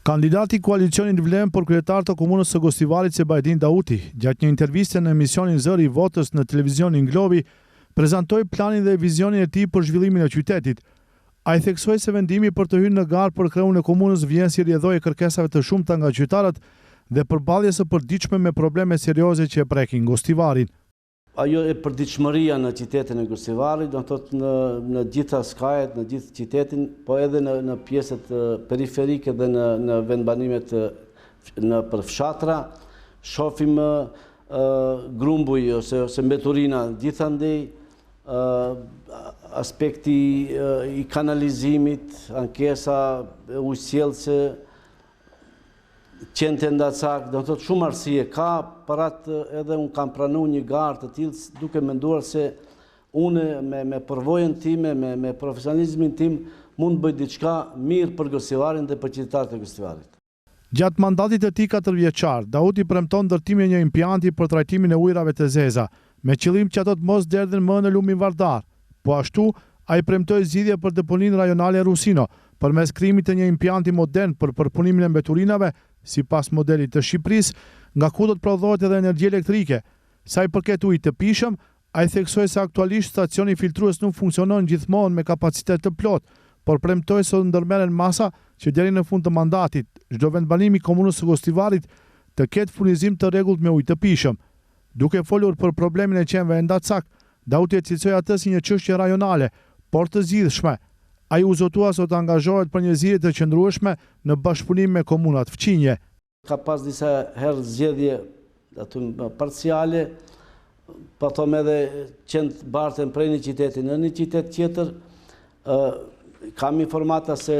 Kandidati i koalicionit Vlen për kryetar të komunës së Gostivarit Sebajdin Dauti, gjatë një interviste në emisionin Zëri i Votës në televizionin Globi, prezantoi planin dhe vizionin e tij për zhvillimin e qytetit. Ai theksoi se vendimi për të hyrë në garë për kreun e komunës vjen si rrjedhojë e kërkesave të shumta nga qytetarët dhe përballjes së përditshme me probleme serioze që e prekin Gostivarin. Ajo e përditshmëria në qytetin e Gostivarit, do të thotë në në gjitha skajet, në gjithë qytetin, po edhe në në pjesët periferike dhe në në vendbanimet nëpër fshatra, shohim grumbuj ose ose mbeturina gjithandej, aspekti i kanalizimit, ankesa ujësjellëse, Qentë endacak, do të thotë shumë arsye ka, për atë edhe unë kam pranu një garë të tillë duke menduar se unë me me përvojën time, me me profesionalizmin tim mund të bëj diçka mirë për Gostivarin dhe për qytetarët e Gostivarit. Gjatë mandatit të tij katërvjeçar, Dauti premton ndërtimin e një impianti për trajtimin e ujërave të zeza, me qëllim që ato të mos derdhen më në lumin Vardar. Po ashtu, ai premtoi zgjidhje për deponinë rajonale Rusino, përmes krijimit të një impianti modern për përpunimin e mbeturinave, sipas modelit të Shqipërisë, nga ku do të prodhohet edhe energji elektrike. Sa i përket ujit të pijshëm, ai theksoi se aktualisht stacioni filtrues nuk funksionon gjithmonë me kapacitet të plotë, por premtoi se do të ndërmerren masa që deri në fund të mandatit, çdo vendbanim i komunës së Gostivarit të ketë furnizim të rregullt me ujë të pijshëm. Duke folur për problemin e qenve endacak, Dauti e cilësoi atë si një çështje rajonale, por të zgjidhshme. Ai u zotua se do të angazhohet për një zgjidhje të qëndrueshme në bashkëpunim me komunat fqinje. Ka pas disa herë zgjedhje aty parciale, po thom edhe qentë barten prej një qyteti në një qytet tjetër, kam informata se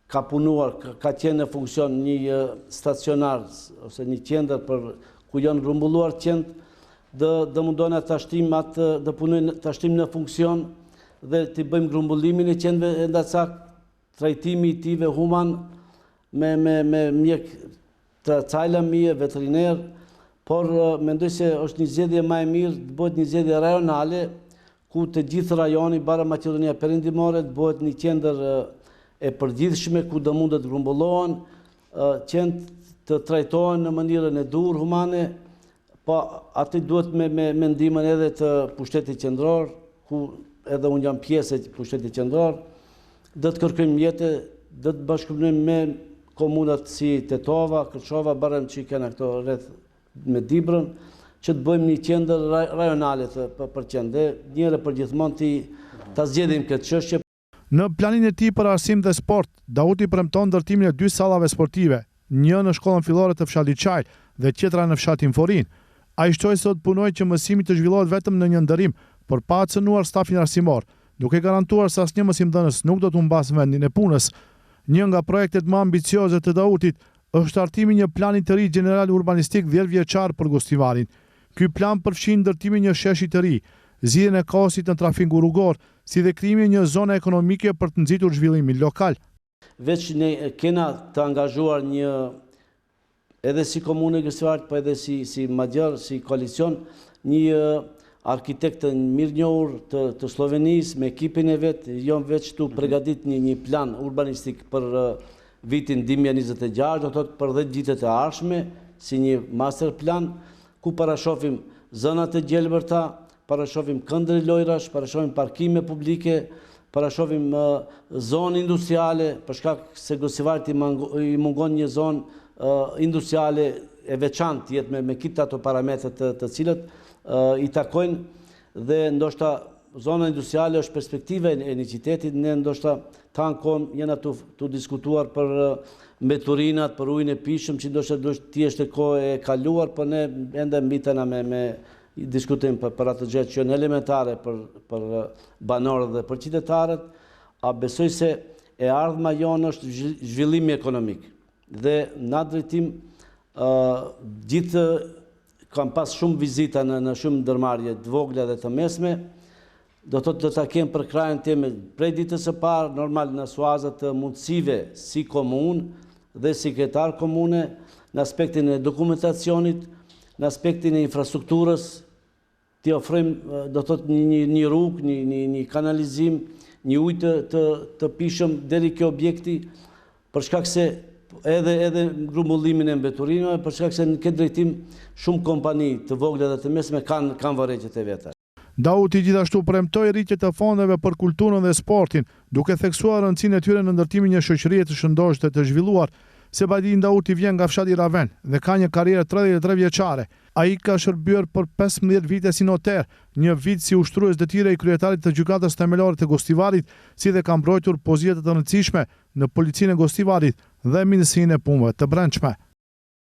ka punuar, ka qenë në funksion një stacionar ose një qendër për ku janë grumbulluar qentë, do do mundohena ta shtim atë, do punojmë ta shtim në funksion dhe t'i bëjmë grumbullimin e qenve endacak, trajtimi i tyve human me me me mjek të cajlamije, veteriner, por mendoj se është një zgjedhje ma e mirë të bëhet një zgjedhje rajonale, ku të gjithë rajoni, bara Maqedonia Perëndimore, të bëhet një qendër e përgjithshme ku do mundet të grumbullohen, qentë të trajtohen në mënyrën e duhur humane, po aty duhet me, me, me ndihmën edhe të pushtetit qendror, ku edhe unë jam pjesë e pushtetit qendror, do të kërkojmë mjete, do të bashkëpunojmë me komunat si Tetova, Kërçova, barem që i kena këto rreth me Dibrën, që të bëjmë një qendër rajonale të, për, për qentë dhe njëherë përgjithmonë t'i ta zgjedhim këtë çështje. Në planin e tij për arsim dhe sport, Dauti premton ndërtimin e dy sallave sportive, një në shkollën fillore të fshatit Çajl dhe tjetra në fshatin Forinë. Ai shtoi se do të punojë që mësimi të zhvillohet vetëm në një ndërrim, por pa cënuar stafin arsimor, duke garantuar se asnjë mësimdhënës nuk do të humbasë vendin e punës. Një nga projektet më ambicioze të Dautit është hartimi i një plani të ri gjeneral urbanistik dhjetëvjeçar për Gostivarin. Ky plan përfshin ndërtimin e një sheshi të ri, zgjidhjen e kaosit në trafikun rrugor, si dhe krijimin e një zone ekonomike për të nxitur zhvillimin lokal. Veç ne kena të angazhuar një edhe si komunë e Gostivarit, po edhe si si Magyar, si koalicion, një arkitekt të mirënjohur të, të Sllovenisë me ekipin e vet, jon veç tu pregadit një një plan urbanistik për vitin 2026, do të thotë për 10 vitet e ardhshme, si një master plan, ku parashofim zona të gjelbërta, parashofim këndre lojrash, parashofim parkime publike, parashofim zonë industriale, për shkak se Gostivarit i mungon një zonë industriale e veçantë jetë me, me këta ato parametre të, të cilët i takojnë dhe ndoshta zona industriale është perspektive e një qytetit, ne ndoshta tanë kohën jena tu, tu diskutuar për mbeturinat, për ujin e pijshëm, që ndoshta duhet të jetë kohë e kaluar, por ne ende mbitena me, me diskutim për, për ato gjë që janë elementare për, për banorët dhe për qytetarët, a besoj se e ardhma jonë është zhvillimi ekonomik. Dhe në atë drejtim, gjithë kam pas shumë vizita në, në shumë ndërmarrje të vogla dhe të mesme, do të thotë do ta kem përkrahjen time prej ditës së parë, normal në suaza të mundësive si komunë dhe si kryetar komune, në aspektin e dokumentacionit, në aspektin e infrastrukturës, t'i ofrojmë do të thotë një një një rrugë, një një një kanalizim, një ujë të të të pijshëm deri ke objekti, për shkak se Edhe edhe grumbullimin e mbeturinave, për shkak se në këtë drejtim shumë kompani të vogla dhe të mesme kanë kanë vërejtjet e veta. Dauti gjithashtu premtoi rritje të fondeve për kulturën dhe sportin, duke theksuar rëndësinë e tyre në ndërtimin e një shoqërie të shëndoshë dhe të zhvilluar. Sebadin Dauti vjen nga fshati Raven dhe ka një karrierë 33 vjeçare. Ai ka shërbyer për 15 vite si noter, një vit si ushtrues detyre i kryetarit të Gjykatës Themelore të Gostivarit, si dhe ka mbrojtur pozita të rëndësishme në Policinë e Gostivarit dhe Ministrinë e Punëve të Brendshme.